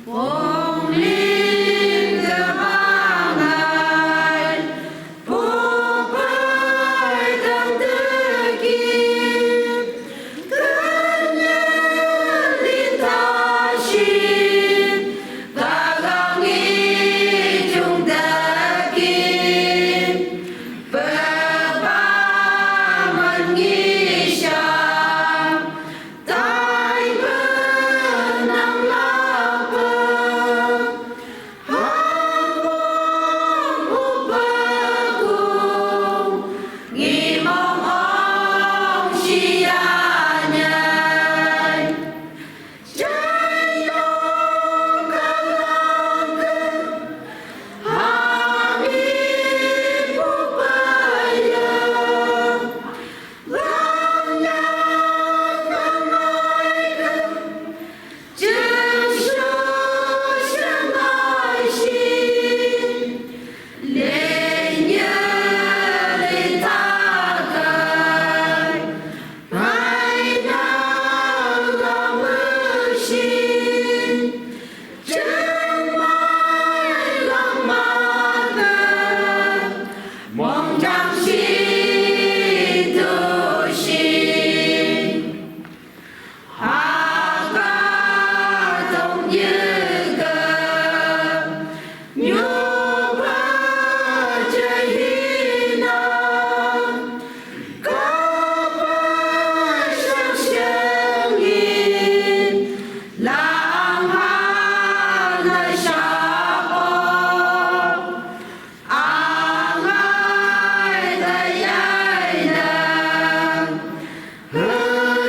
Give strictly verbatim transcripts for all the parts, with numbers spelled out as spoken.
Bong ling kebang ai, bong pai tang tekip, kenyan lin ta sip, kagang i jung tekip, pepaman ngisya, tai penang lapen, hambung pupekung, ngimong ong sianyai. Jayong kalang ke, hami pupaya, lang nyat lang mai ke, Jesu shangai si, lenya le ta kai, pai na lang me si, jeng mai lang ma ke, mong jang si tu si. Haka tong ye ke, nyu pa jai hi na, kapa shang shang in, lang ha na sha po. Angai ta yai na,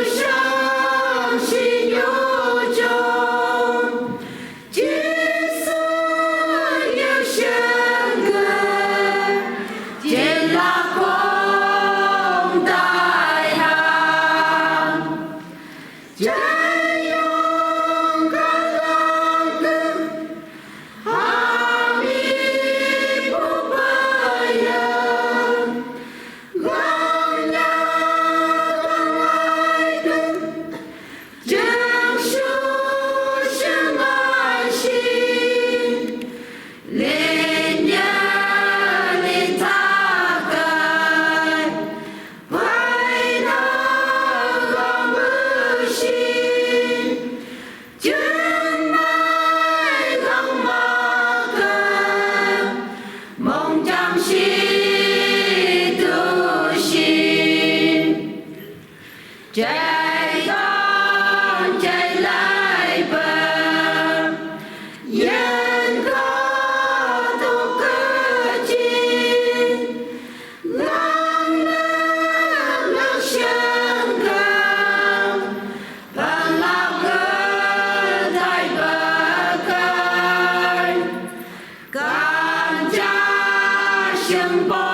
hashang shi nyo jong, Jisu nyo shang ke, jin la kong tai hang. Jayong kalang ke, hami pupaya, lang nyat lang mai ke, Jesu shangai si, lenya le ta kai, pai na lang me si, jeng mai lang ma ke, mong jang si tu si. Jai don jai lai pa, yen ka tok ke jin, lang lang lang shang ka, pan lang ke tai pa kai. Kam ja shang po